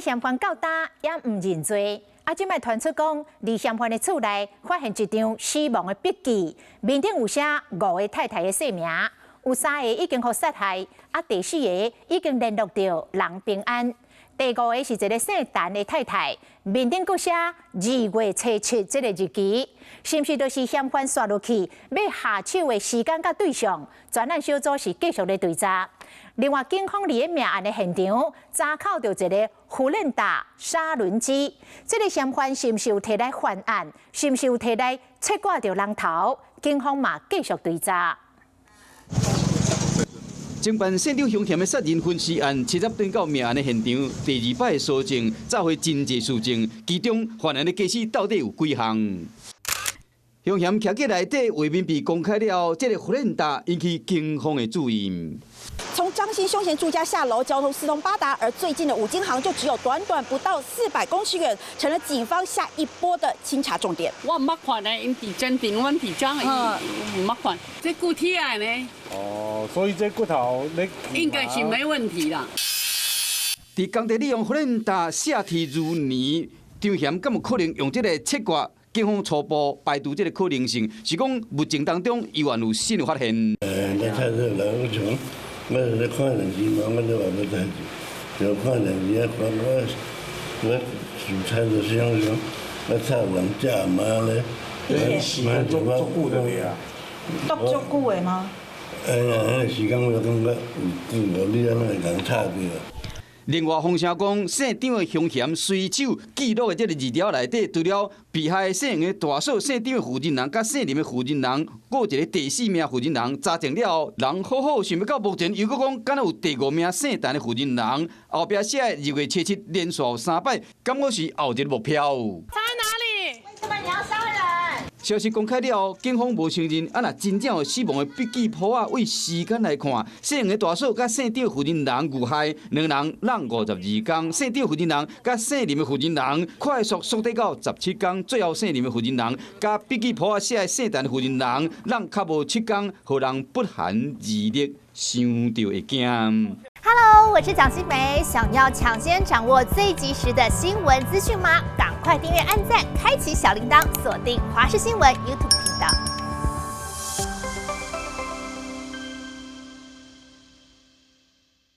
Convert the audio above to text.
嫌犯到今也毋認罪。啊，這擺傳出講，佇嫌犯的厝內發現一張死亡的筆記，面頂有寫五个太太的姓名，有三个已經予殺害，啊，第四个已經聯絡著人平安。第五个是一个姓陳的太太，面頂閣寫2月初7這个日期，是毋是就是嫌犯紲落去欲下手的時間佮對象？專案小組是繼續咧追查。另外，警方佇咧命案的現場查扣著一个福倫達砂輪機，這个嫌犯是毋是有提來犯案？是毋是有提來切割著人頭？警方嘛繼續追查。偵辦姓張兇嫌的殺人分屍案，七十轉到命案的現場，第二擺的搜證，查獲真濟事證，其中犯案的家私到底有幾項？兇嫌徛起內底畫面被公開了後，這个福倫達引起警方的注意。從張姓兇嫌住家下樓，交通四通八達，而最近的五金行就只有短短不到400公尺遠，成了警方下一波的清查重點。我毋捌看呢，𪜶佇前陣，阮佇遮伊毋捌看，這骨鐵的呢。哦，所以這骨頭你應該是沒問題啦。佇工地利用福倫達下體如泥，張嫌敢有可能用這个切割？警方初步排除這个可能性，是講物證當中猶原有新的發現。欸，我菜市人我像，我是咧看電視嘛，我就話無代誌，就看電視啊，看我我煮菜就想想，我炒人食嘛咧。你時間足足久的啊？足足久的嗎？哎呀，彼个時間我就感覺有久無，你按怎會共炒著？另外，風聲講，姓張的兇嫌隨手記錄的這个字條內底，除了被害姓楊的大嫂、姓張的負責人，佮姓林的負責人，閣有一个第四名負責人查證了後，人好好想欲到目前，又閣講敢若有第五名姓陳的負責人，後壁寫的2月初7連續三擺，敢閣是後一个目標？在哪裡？為什麼你要殺人？消息公開了後，警方無承認。啊，若真正有死亡的筆記簿仔，為時間來看，姓楊的大嫂佮姓張的負責人遇害，兩人攏52工；姓張負責人佮姓林的負責人快速縮短到17工，最後姓林的負責人佮筆記簿仔寫的姓陳的負責人，攏較無7工，予人不寒而栗，想著會驚。 Hello，我是蔣新梅，想要搶先掌握最及時的新聞資訊嗎？趕快訂閱、按讚、開啟小鈴鐺，鎖定華視新聞 YouTube 頻道。